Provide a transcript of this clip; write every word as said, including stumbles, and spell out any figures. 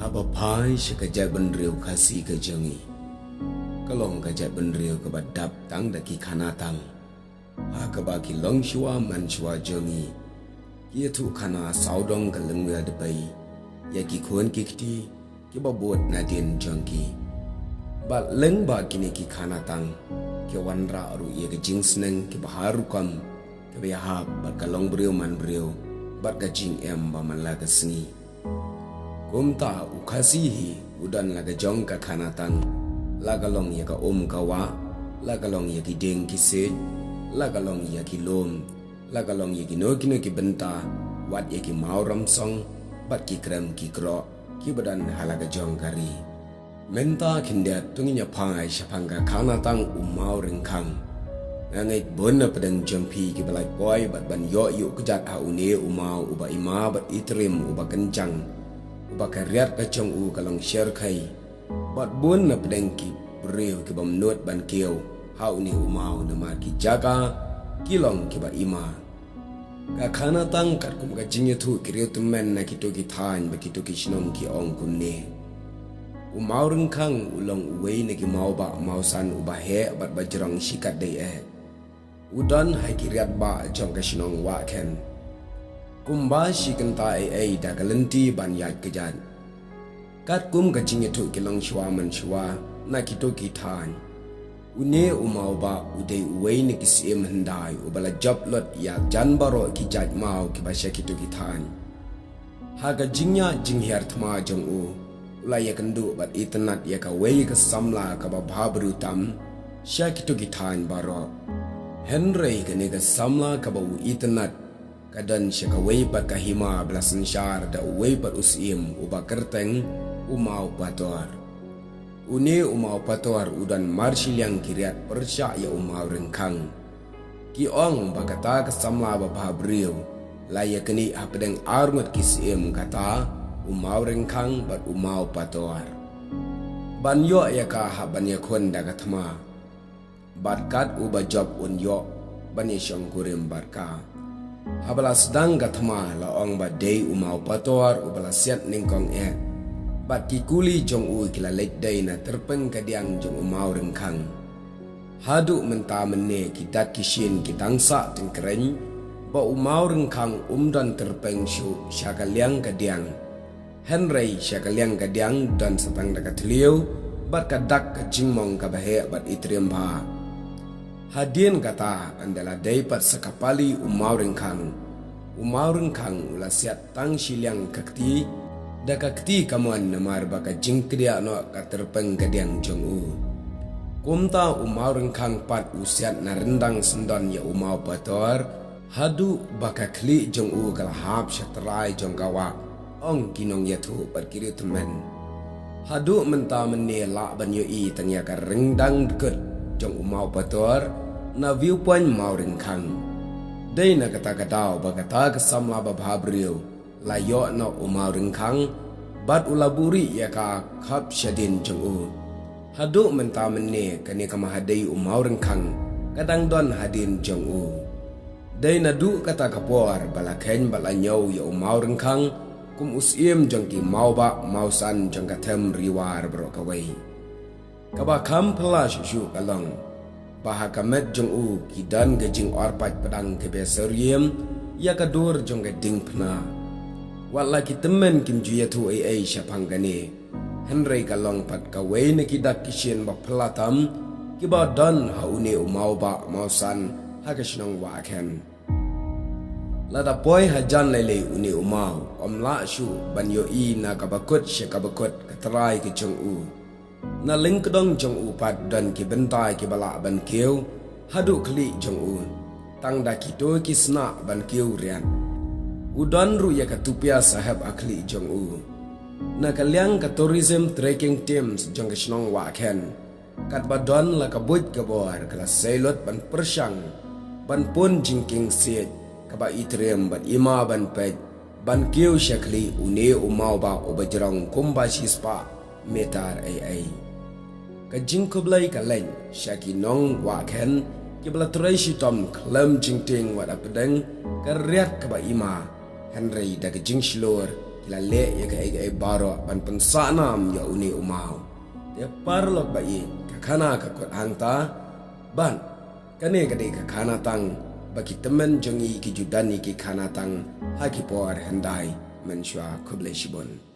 Haba phai sha ka jaitbynriew Khasi ka jong ngi, ka long ka jaitbynriew kaba dap tang da ki khana tang, ha kaba ki longshuwa manshuwa jong ngi ki ïathuh khana sawdong ka lyngwiar dpei ïa ki khun ki kti kiba bud nadien jong ki. Bad lyngba kine ki khana tang ki wanrah ruh ïa ka jingsneng kiba har rukom, kiba ïahap bad ka longbriew manbriew bad ka jingim ba man la ka sngi. Kumta u Khasi hi u don la ka jong ka khana tang, la ka long ïa ka um ka wah, la ka long ïa ki dieng ki siej, la ka long ïa ki lum, la ka long ïa kino kino ki bynta, wat ïa ki maw ramsong bad ki krem ki kroh kiba don ha la ka jong ka ri. Mynta khyndiat to ngin ïa phai shaphang ka khana tang u maw ryngkhang. Nga ngeit bun na pdeng jong phi kiba la poi bad ban ïoh ïuh kjat ha une u maw uba ima bad itrim, uba kynjang, uba ka riat ka jong u ka long sher khai. Bad bun na pdeng ki briew kibym nud ban kiew ha une u maw namar ki jaka ki long kiba ima. Ka khana tang katkum ka jingïathuh ki riewtymmen na kito ki thaiñ bad kito ki shnong ki ong kumne: U maw ryngkhang u long uwei na ki mawbah mawsan uba heh bad ba jrong shikatdei eh. U don ha ki riat bah jong ka shnong Wahkhen. Kumba shi kynta ei ei da ka lynti ban ïaid kjat. Katkum ka jingïathuh ki longshuwa manshuwa na kito ki thaiñ, une u mawbah u dei uwei na ki syiem hyndai uba la jop lut ïa jan baroh ki jait maw kiba sha kito ki thaiñ. Ha ka jingïaid jinghiar thma jong u, u la ïakynduh bad itynnad ïa kawei ka samla kaba bha briew tam sha kito ki thaiñ baroh. Hynrei kane ka samla kaba u itynnad ka don sha kawei pat ka hima ba la synshar da uwei pat u syiem uba kyrteng u Maw Pator. Une u Maw Pator u don marshiliang ki riat pyrshah ïa u maw ryngkhang. Ki ong ba kata ka samla ba bha briew la ïaknieh hapdeng arngut ki syiem, kata u maw ryngkhang bad u maw pator, ban ïoh ïa ka hap ban ïakhun da ka thma. Bad kat uba jop un ïoh ban ïashong kurim bad ka. Haba la sdang ka thma la ong ba dei u maw pator uba la siat nyngkong eh. Bad ki kuli jong u ki la leit dei na tyrpeng kadiang jong u maw ryngkhang. Haduh mynta mynne ki dak ki shin ki dang sah tyngkreiñ ba u maw ryngkhang um don tyrpeng shuh sha ka liang kadiang. Hynrei sha ka liang kadiang don sa tang da ka thliew bad ka dak ka jingmong kaba heh bad itriem bha. Hadien kata ynda la dei pat sa ka pali u maw ryngkhang, u maw ryngkhang u la siat tang shiliang ka kti da ka kti kamon namar ba ka jingkdiah noh ka tyrpeng kadiang jong u. Kumta u maw ryngkhang pat u siat na ryndang syndon ïa u maw pator, haduh ba ka khlieh jong u ka la hap sha trai jong ka wah, ong ki nongïathuh bad ki riewtymmen. Haduh mynta mynne lah ban ïohi tang ïa ka ryndang dkut jong u maw pator na viewpoint maw ryngkhang. Dei na kata ka daw ba kata ka samla ba bha briew la ïoh noh u maw ryngkhang bad u la buhrieh ïa ka khap shadien jong u. Haduh mynta mynne kane ka mahadei u maw ryngkhang ka dang don hadien jong u. Dei naduh kata ka por ba la kheiñ bad la ñiew ïa u maw ryngkhang kum u syiem jong ki mawbah mawsan jong ka them Ri War baroh kawei. Kaba kham phylla shuh shuh ka long ba ha ka met jong u ki don ka jingor pait pdang kaba syriem ïa ka dur jong ka diengphna. Wat la ki tymmen kim ju ïathuh ei ei shaphang kane, hynrei ka long pat kawei na ki dak ki shin ba phylla tam kiba don ha une u mawbah mawsan ha ka shnong Wahkhen. Lada poi hajan lei lei une u maw, ym lah shuh ban ïohi na kaba kut sha kaba kut ka trai ka jong u. Na lyngkdong jong u pat don ki bynta kiba lah ban kiew haduh khlieh jong u, tang da kito ki snah ban kiew riat. U don ruh ïa ka tupia sahep ha khlieh jong u. Na ka liang ka tourism trekking teams jong ka shnong Wahkhen, katba don la ka buit ka bor ka la sei lut ban pyrshang ban pun jingkieng siej kaba itriem bad ima ban peit ban kiew sha khlieh une u mawbah uba jrong kumba shispah meter ei ei. Ka jingkhublei ka leit sha ki nong Wahkhen kiba la trei shitom khlem jingtieng wat hapdeng ka riat kaba ima, hynrei da ka jingshlur ki la leh ïa kaei kaei baroh ban pynsah nam ïa une u maw. Te paralok ba ïeit, ka khana ka kut hangta, bad kane ka dei ka khana tang, ba ki tymmen jong ngi ki ju don ïa ki khana tang ha ki por hyndai. Mynshuwa, khublei shibun.